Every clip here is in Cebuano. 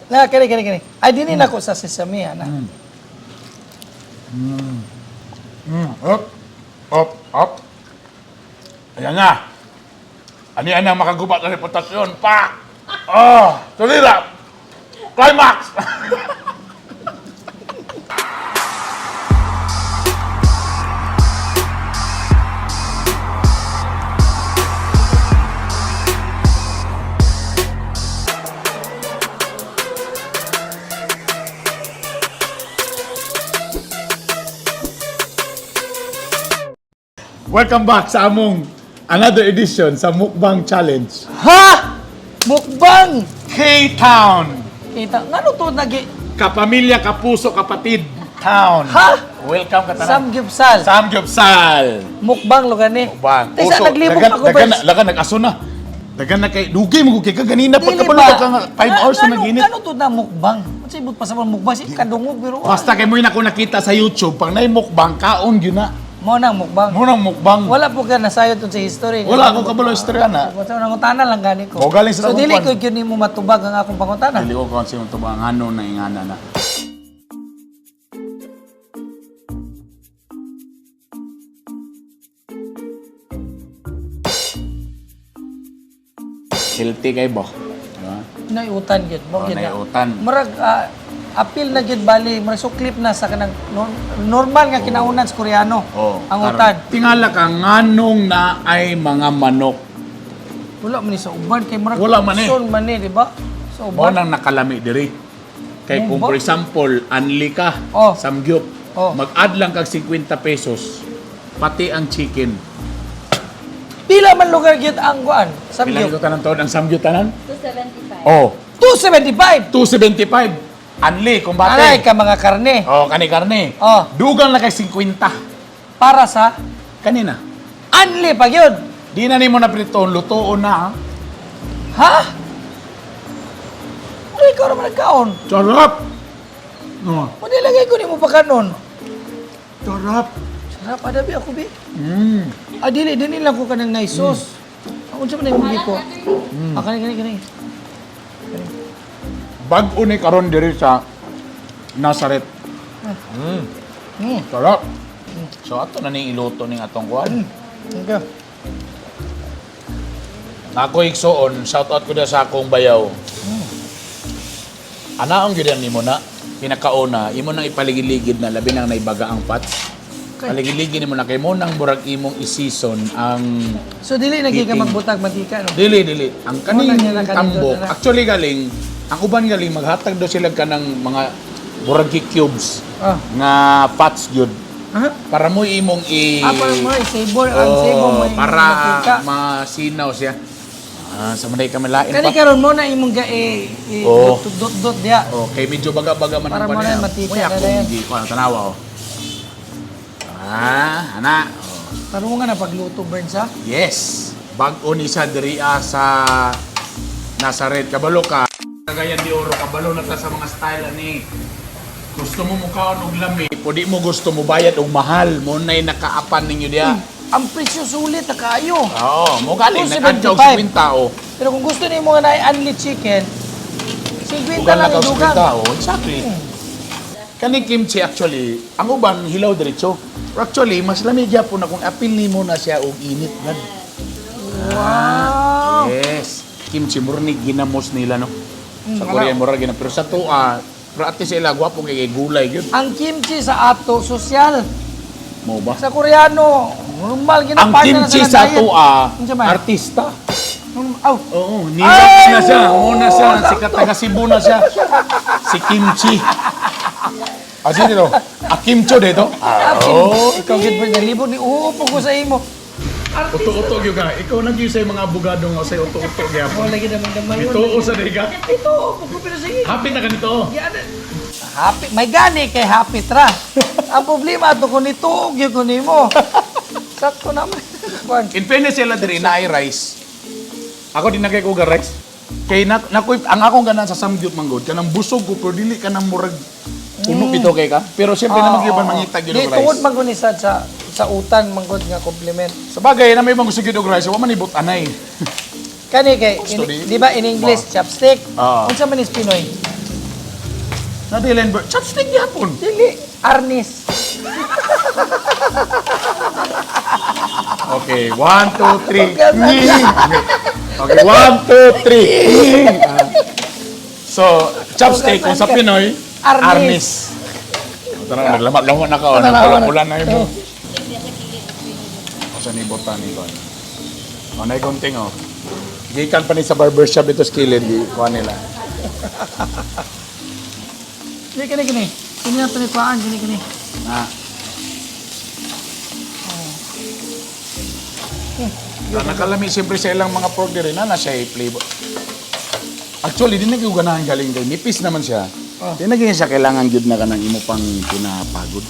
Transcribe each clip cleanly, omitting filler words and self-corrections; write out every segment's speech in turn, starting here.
Na, kani, kani, kani. Ay, dini na ko sa sesame, ana. Up, up, up. Ayan na. Ani ang makagubat ng reputasyon. Pa! Oh, tulira! Climax! Welcome back sa among another edition sa Mukbang Challenge. Ha! Mukbang! K-Town! Kita, ngano to nagi... Kapamilya, kapuso, kapatid, town. Ha? Welcome ka tanan. Samgyupsal. Samgyupsal. Mukbang lugar ni. Mukbang. Tesa, Puso. naglibog Dagan- ako, dagan Berns. Lagan, nag-aso na. Dagan na kay, dugay mo kay ka ganina Dili pagkabalo ba? ka nga 5 hours na naginit. Ano to na mukbang? Unsa ibot pa sa mga mukbang? Si kadungog pero Basta kay mo yun ako nakita sa YouTube, pag naay mukbang, kaon yun na. Mo nang mukbang. Mo nang mukbang. Wala po ka nasayod tun sa history. Wala akong kabalo istorya na. Wala nangutana lang gani ko. O, galing sa So dili akong ko gyud nimo matubag ang akong pangutana. Dili ko kung sino tubang ano na ingana na. Healthy kay bo. Diba? Naiutan gyud mo Oh, gyud na. naiutan. Murag apil na gyud bali, murag suklip na sa kanang normal nga kinaunan sa Koreano. Oh, ang karon. utan. Tingala ka nganong na ay mga manok. Wala man ni sa uban kay murag Wala man eh. son man ni, di ba? Sa Mo uban. nang nakalami diri. Kay kung Mo ba? for example, anli ka, Oh. samgyup, Oh. mag-add lang kag 50 pesos, pati ang chicken. Pila man lugar gyud ang kuan? Pila Samgyup. ito tanan taon ang samgyup tanan? 275. Oh, 275. 275. Anli, kumbate. Anay ka mga karne. Oh, kani karne. Oh. Dugang na kay 50. Para sa Kanina. anli pa gyud. Di na nimo na pritoon, lutoon na. Ha? Ha? Ano ikaw naman nagkaon? Sarap. No. O nilagay ko nimo pa kanon. Sarap. Sarap adabi ako bi. Ah, dili dili lang ko kanang nice sauce. Ang unsa man imong giko? Ah, kani kani kani. Bag-o ni karon diri sa Nazaret. Sarap. So ato na ning iluto ning atong kuan. Okay. Ako igsuon, shout out ko na sa akong bayaw. Anaong gyud nimo na pinakauna, imo nang ipaligid-ligid na labi nang naibaga ang pots. Okay. Paligid-ligid nimo na kay mo nang murag imong i-season ang So dili na gyud ka Eating. magbutag mantika no. Dili, dili. Ang kaning Muna niya na kanindot tambok. na. Actually galing, ang uban galing maghatag do sila kanang mga murag cubes nga fats gyud. Ha? Para mo imong i Ah, para mo i-savor ang Oo, savor mo imong para mantika. masinaw siya. Ah, sa manay kami lain Kani pa. karon mo na imong ga i, i Oh. dot dot dot diya. Okay, medyo baga-baga man Para ang mo na panahon. matika Uy, na akong dayon. gi ko tanawa oh. Ah, ana. Oh. Tarungan na pagluto burns ha. Yes. Bag-o ni sa diri sa Nazaret kabalo ka. Cagayan de Oro kabalo na ta sa mga style ani. Gusto mo mukaon og lami, pudi mo gusto mo bayad og mahal, mo nay nakaapan ninyo diya. Ang presyo sulit na kaayo. Oo, mo galing nag-adya og 275. 50 oh. Pero kung gusto nimo nga naay unli chicken, 50 Dugan lang lang ang og dugang. 50 oh. Exactly. Kani kimchi actually, ang uban hilaw diretso. Pero actually, mas lami gyapon na kung apil nimo na siya og init gad. Wow. Yes. Kimchi murnig ginamos nila no. Sa Mm, Korea wala. mura ginam pero sa tuwa pero at least sila gwapo kay gulay gyud. Ang kimchi sa ato sosyal. Mo ba? Sa Koreano, normal Ang ginapartner na kimchi sila sa diet. tuwa Unsa man? artista. Aw, Oo, nilap Ay, na siya. oo, Oo na siya. sakto. Sikat taga Cebu na siya. Si Kimchi. Ah, sino dito? Ah, Kimcho dito? ah, Oo. ikaw gid ba nalibot ni oo po ko sa imo. Uto-uto gyud ka. Ikaw na gyud sa mga abogado nga say uto-uto gyapon. Mo lagi naman damay. Ituo sa diga. Ito po ko pero sige. Happy na ganito. Yan. Happy, may gani kay happy tra. Ang problema ato kun ituog gyud ko nimo. Sakto naman. Kwan. In fairness sila diri na ay rice. Ako din nagay ko ga rice. Kay na, nakoy ang akong ganan sa samgyup manggod kanang busog ko pero dili kanang murag puno bitaw kay ka. Pero siyempre na magyuban mangita gyud Di og tungod rice. man gud ni sad sa utan manggod nga compliment. Sa bagay na may mga gusto gyud og rice, wa man ibot anay. Kani kay Gusto in, di. di ba in English chopstick? Ah. Unsa man is Pinoy? Na di line chopstick gyapon. Dili, arnis. Okay, one, two, three. Okay. Okay, one, two, three. So, chopstick kung sa Pinoy, Arnis. arnis. Tara, naglamat-lamat na ka. Oh. Tara, Nagpula na yun. O sa nibutan ni Kon. O, na gunting oh. Gikan pa ni sa barbershop ito sa kilid, di kuha nila. Dili, kini kini. Kini na to ni kuhaan, kini kini. Na. Na nakalami siyempre sa ilang mga pork diri na na siya flavor. Actually, di na gyud ganahan galing kay nipis naman siya. Oh. Di na gyud siya kailangan gyud na kanang imo pang pinapagod.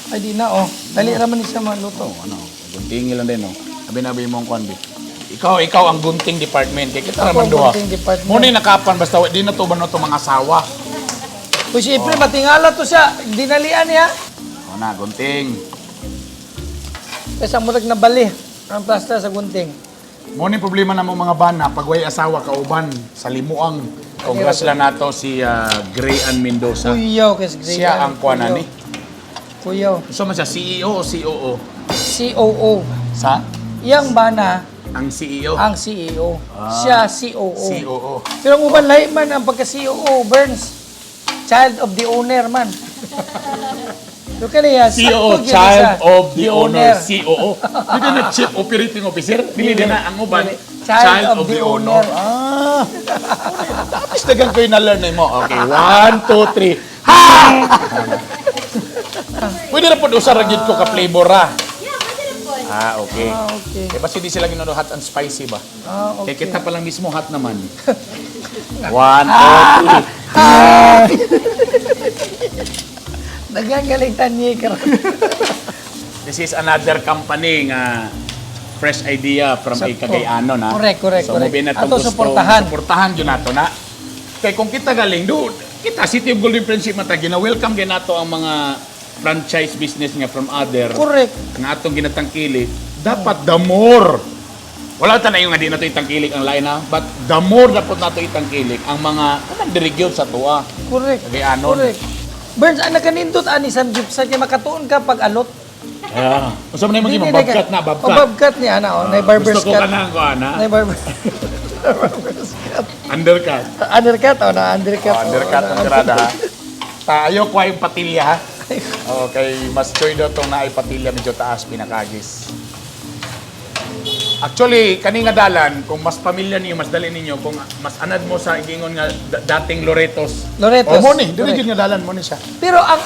Ay, di na, oh. Dali ra man ni siya maluto. Oh, ano, guntingin lang din oh. Abi-abi mo ang kuan bi. Ikaw ang gunting department. Kay kita Ako raman ang duha. gunting department. Muna nakapan basta di na to ba no to mga asawa. Uy, siyempre, matingala to siya. Dinalian niya. O na, gunting. Kaysa murag nabali ang plaster sa gunting. Mo ni problema na mo mga bana pag way asawa kauban sa limuang. Congrats lang nato si Gray Ann Mendoza. Kuyaw kay Gray. Siya ang kuan ani. Kuyaw. So man siya CEO o COO? COO. Sa? Iyang bana Ang CEO. ang CEO. Ah. Siya COO. COO. Pero ang uban lahi man ang pagka-COO, Burns. Child of the owner man. Pero kaniya, COO, sakto gyud Child siya. of the Owner, COO. Dili na Chief Operating Officer, dili na ang uban. Child of the Owner. Ah. Tapos dagan ko yung na-learn mo. Okay, one, two, three. Ha! Pwede na po usar ra gyud ko ka flavor ra. Yeah, pwede rin po. Ah, okay. Ah, okay. Eh, basta di sila ginuno hot and spicy ba? Ah, Kaya okay. kita pa lang mismo hot naman. One, two, three. Daghang galing tanyi karon. This is another company nga fresh idea from a Sakto. Cagayanon ha. Correct, correct, So, correct. mubi na itong Ato gusto, suportahan. Suportahan yun nato na. Kay kung kita galing, do, kita City of Golden Friendship mata, gina-welcome gyud nato ang mga franchise business nga from other. Correct. Nga atong ginatangkilik, dapat the more. Wala ta na yung nga di nato itangkilik ang lain ha, but the more dapat nato itangkilik ang mga kanang diri gyud sa tuwa. Correct. Cagayanon. Correct. Burns, ang nakanindot ani samgyupsal kay makatuon ka pag alot. Yeah. Unsa man imong Dili babkat na, babkat. Oh, babkat niya ana oh, nay barber's Gusto ko cut. kanang kuan ha. Nay barber. Barber's cut. Undercut. Undercut oh, na undercut. Oh, undercut oh, ang tirada ha. Tayo kuha yung patilya ha. Okay, mas choy daw tong naay patilya medyo taas pinakagis. Actually, kani nga dalan, kung mas pamilya niyo, mas dali ninyo, kung mas anad mo sa igingon nga dating Loretos. Loretos. Oh, mo ni, dili Correct. gyud nga dalan mo ni siya. Pero ang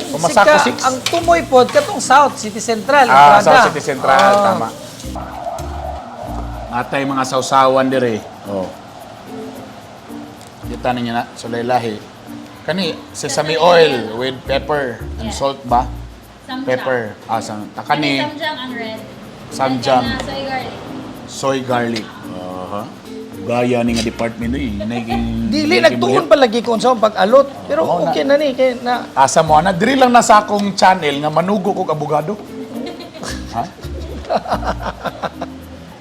Kung Masako sika, six. ang tumoy pod katong South City Central, Ah, entrada. South City Central, Ah. tama. Atay mga sausawan dire. Oh. Kita ninyo na, sulay lahi. Kani, sesame oil with pepper and salt ba? Samjang. Pepper. Ah, sa Kani takani, samjang ang red. Samjang. Then, kana soy garlic. Soy garlic. Aha. Gaya ni nga department eh. Naging Dili nagtuon palagi kung sa pag-alot. Pero Oh, okay na ni kay na Asa mo ana, diri lang na sa akong channel nga manugo kog abogado. Ha?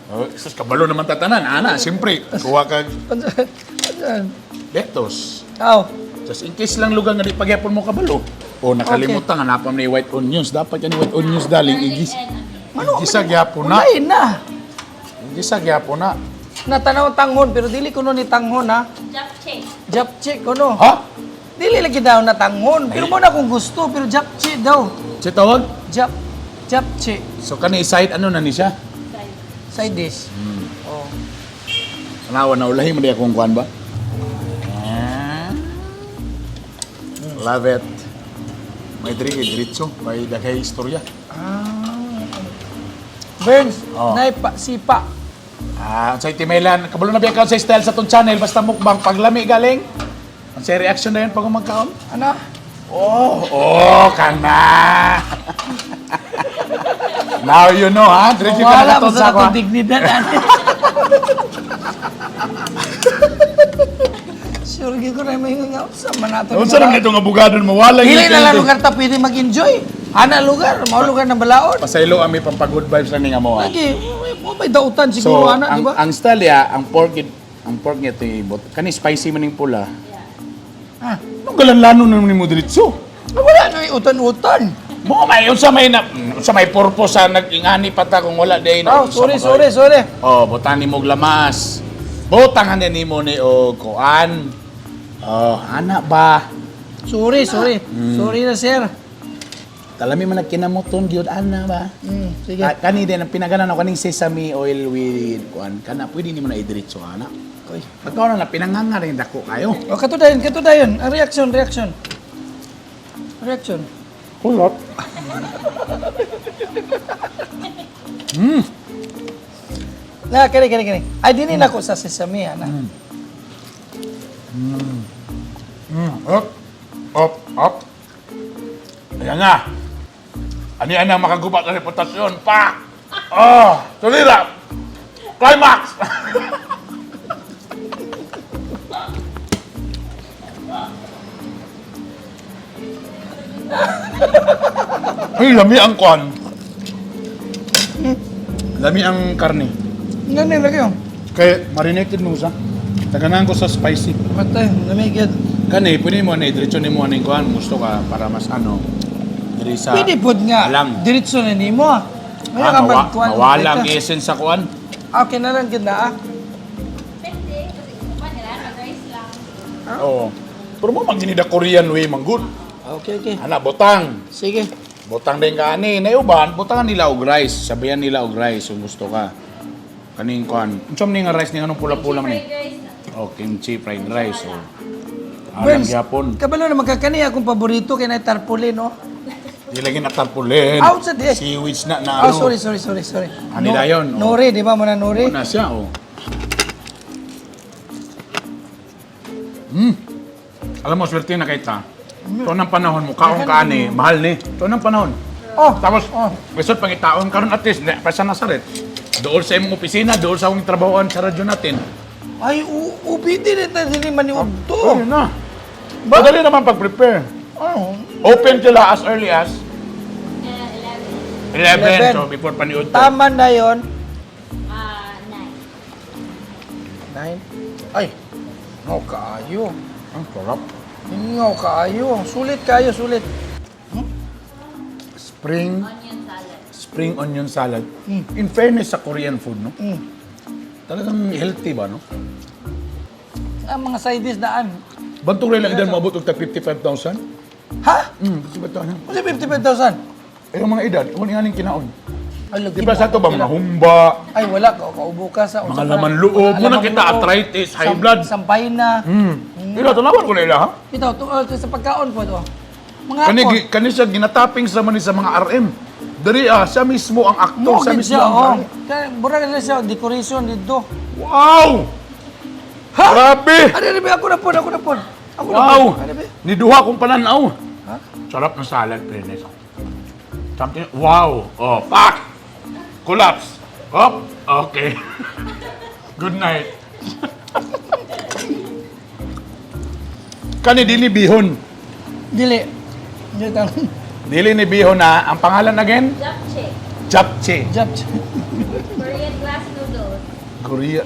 Oh, sus kabalo naman tatanan. Ana, siyempre, kuha ka lettuce. Aw, Just in case lang lugar nga di pagyapon mo kabalo. O nakalimutan nga napam ni white onions. Dapat yan white onions daling Garlic igis. and onion. Igisa gyapon na. Ulain na. Igisa gyapon na. Natanaw tanghon pero dili kuno ni tanghon ha. Japchae. Japchae kuno. Ha? Dili lagi daw na tanghon. Pero mo na kung gusto pero japchae daw. Si tawag? Japchae So kani side ano na ni siya? Side. Side dish. Oh. Tanawa na ulahi mo di akong kuan ba? Ah. Love it. May drink diretso, may daghay istorya. Ah. Burns, Oh. nay pa, sipa. Ah, unsay timelan, kabalo na biya ka sa style sa tong channel basta mukbang paglami galing. Unsay reaction na yun pag magkaon? Ano? Oh, kana. Now you know, ha? Diretso ka Wala na mo sa sa ako. atong dignidad. Ani. Sure gyud ko na may nga sa manato. Unsa nang itong abogado mo wala Dili na lang lugar ta pwede mag-enjoy. Ana lugar, mao lugar ng balaod. Pasaylo ami pampag good vibes lang ni nga mo. Ha? Lagi, mo may dautan siguro So, ana, ang, di ba? ang style ya, ang pork ang pork niya ito ibot. Kani spicy man ning pula. Yeah. Ah, Anong galanlano na nimo diretso? ah, wala na utan-utan. Mo may unsa may na, unsa may purpose sa nag-ingani pa ta kung wala day na. Oh, sorry, sorry, sorry. Oh, butan nimo og lamas. Butangan din nimo ni og kuan. Oh, ana ba? Sorry, sorry. Sorry na, sir. Kalami man nagkinamuton gyud ana ba? Sige. Kani din ang pinaganan ako kaning sesame oil with kuan kana pwede nimo na idiretso ana. Oy. Pagkaon na pinanganga rin dako kayo. O, kato dayon, kato dayon. Ang reaction, reaction. Reaction. Kulot. Na, kani, kani, kani. Ay, dinin ako sa sesame, ana. Up, up, up. Ayan na. Ani ang makagubat ng reputasyon. Pa! Oh, tulira. Climax! Ay, lami ang kwan. Lami ang karne. Ngani lagi yung. Kay marinated mo sa. Taganahan ko sa spicy. Patay, namigid. Kani, pwede mo na diretso ni mo aning kuan, gusto ka para mas ano diri sa Pwede pod nga. Alang. Diretso na nimo. Ah. May Ah, ka magkuan. mawala ang essence sa kuan. Okay na lang gid na ah. Pwede. Kasi pa nila, mag-rice lang. Oo. Pero mo magginida Korean way manggod. Okay, okay. Ana butang. Sige. Butang din ka ani, nauban, butangan nila og rice, sabihan nila og rice kung gusto ka. Kaning kuan. Unsa man ni nga rice ni anong pula-pula man ni? Fried rice na. Oh, kimchi fried rice oh. Alam Burns, gyapon. Kabalo na magkakani akong paborito kay na tarpaulin, no? Di lagi na tarpaulin. Out sa di. Seaweeds na na Oh, ano. sorry, sorry, sorry, sorry. Ani dayon, oh. Nori, di ba mo na nori? Na siya, oh. Alam mo, swerte na kita. Ito ng panahon mo, kaon ka ni, mahal ni. Ito ng panahon. Oh, Tapos, oh. resort pangitaon karon at least, pa sa Nazaret. Dool sa imong opisina, dool sa akong trabahoan sa radyo natin. Ay, ubi din ito, dili man ni Ugto. Oh, yun na. Madali naman pag-prepare. Oh. Open sila as early as 11. 11. So, before paniud to. Tama na yon. Ah, 9. 9. Ay, no kaayo. Ang sarap. Ingaw kaayo. Sulit kaayo, sulit. Spring, Onion salad. spring onion salad. In fairness sa Korean food, no? Talagang healthy ba, no? Ang mga side dish daan. Bantog rin lang edad moabot og tag 55,000. Ha? Kasi ba ito, ano? Kasi 55,000. Eh, yung mga edad, kung nga ning kinaon. Ay, lagi Di ba sa mo. ito ba, mga humba, Ay, wala. Kaubo ka sa... mga laman loob, muna kita arthritis, high blood. Sampay na. Ila, tanawan ko na ila, ha? Ito, to, oh, sa pagkaon po ito. Mga Kani, ako. kani siya, ginataping sa man ni sa mga RM. Dari, ah, siya mismo ang aktor, Mo, siya gid mismo siya, ang oh. Kaya, Mura na siya, decoration dito. Wow! Ha? Grabe! Ano na ba? Ako na po, ako na po. Ako na Wow! po. Ano ba? Niduha kong pananaw. Ha? Sarap ng salad, fairness. Something, wow! Oh, pak! Collapse! Up! Okay. Good night. Kani dili bihon. Dili. Dili tang. Dili ni bihon na ang pangalan again? Japchae. Japchae. Japchae. Korean glass noodles. Korea.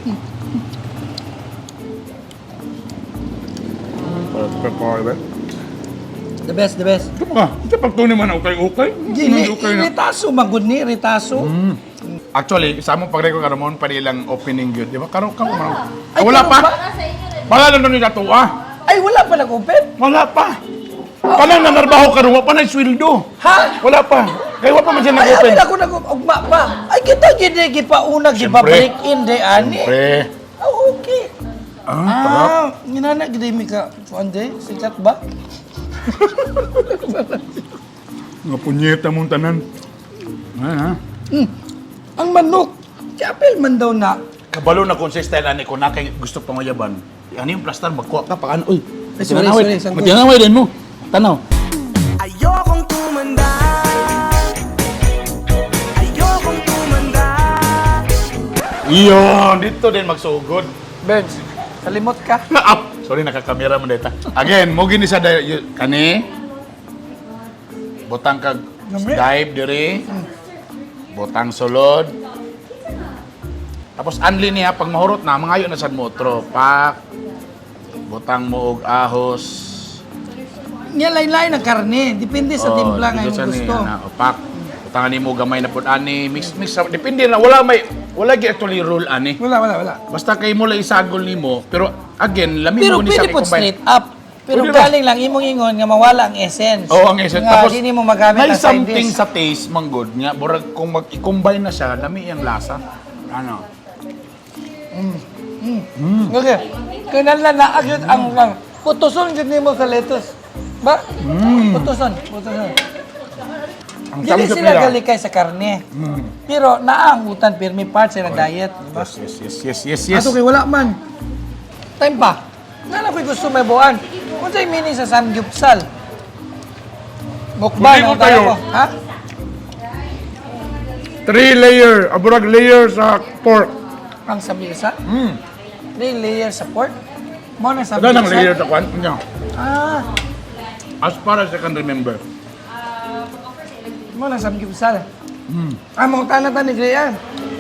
The best, the best. Ito ka. Ito pagtunin man okay-okay. Dili, Okay na. ritaso magud ni, ritaso. Actually, sa among pag-record karon mo pa nilang opening gyud, di ba? Karon karon man. Ay, Ay, wala karon pa. pa? Para sa inyo rin. Wala na nun nila tuwa. Ay, wala pa nag-open? Wala pa. Kanang nanarbaho karon wa pa na sweldo. Ha? Wala pa. Kay wa pa man siya Ay, nag-open. amin ako nag-ugma pa. Ay, kita gid gipauna, gipa-break in de ani. Pre. Oh, okay. Ah, sarap. Ah, ginana gid mi ka kuan de, sikat ba? Nga punyeta mong tanan. Ah, ha? Ang manok, chapel man daw na. Kabalo na kung sa style ani ko na kay gusto panguyaban. Ano yung plaster magkuha ka pa ano? Uy. Ay, sorry, sorry, sangkot. Matinaway din mo. Tanaw. Ayokong tumanda. Ayokong tumanda. Iyon, dito din magsugod. Benz, kalimot ka. Up. Sorry, nakakamera mo dito. Again, mo gini sa kani. Butang kag Lami. dive diri. Butang sulod. Tapos anli niya pag mahurot na mangayo na sad mo otro. Pak. Butang mo og ahos. Nya lain-lain ang karne. Depende sa timpla nga dito imong sa ni, gusto. ana, opak. Utangan nimo gamay na pud ani, mix mix depende na wala may wala gi actually rule ani. Wala, wala, wala. Basta kay mo lang isagol nimo, pero again, lami Pero mo ni siya pwede po i-combine. straight up. Pero Pwede ba? galing lang imong ingon nga mawala ang essence. Oo, ang essence. Nga, Tapos, di nimo magamit may ang side something dish. sa taste, manggod nga. Burag, kung mag-combine na siya, lami ang lasa. Ano? Okay. Kinahanglan na agyud ang ang putuson gyud nimo sa lettuce. Ba? Putuson, putuson. Ang Dili samgyup sila nila. galikay sa karne. Pero naa ang utan pirmi part sa ilang diet, di ba? Yes. Ato kay wala man. Time pa. Nana ko'y gusto may buwan. Unsay meaning sa samgyupsal? Mukbang Hindi ko ang tayo tayo. ko. Ha? Three layer, aburag layer sa pork. Ang samgyupsal? Three layers sa pork? Mo na Ano samgyupsal? ng layer sa kwan? Ano? Ah, As far as I can remember. mo na samgyupsal. Ah, mo tanan ta ni Grian.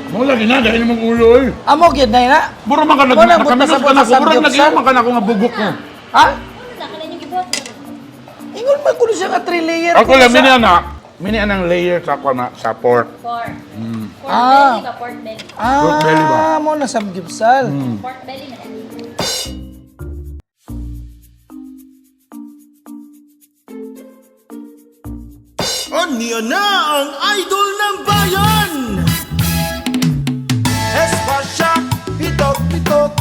Mo lagi na, dahil mong ulo eh. Amo gyud na ina. Buro man ka nag Mo nang buta nakaminos sa ka na buta ko. Murag samgyupsal. nag man ka na ako nga bugok ko. Ha? Ano na kanan yung gibuhat? Ingon man kuno siya nga three layer. Ako kuno lang, sa- mini ana. Mini anang layer sa kwan na, sa pork. Pork. Pork Ah. belly ka, pork belly. Ah, Pork belly ba? mo na samgyupsal. Pork belly man. Aniya na ang idol ng bayan! Espasya, pitok-pitok.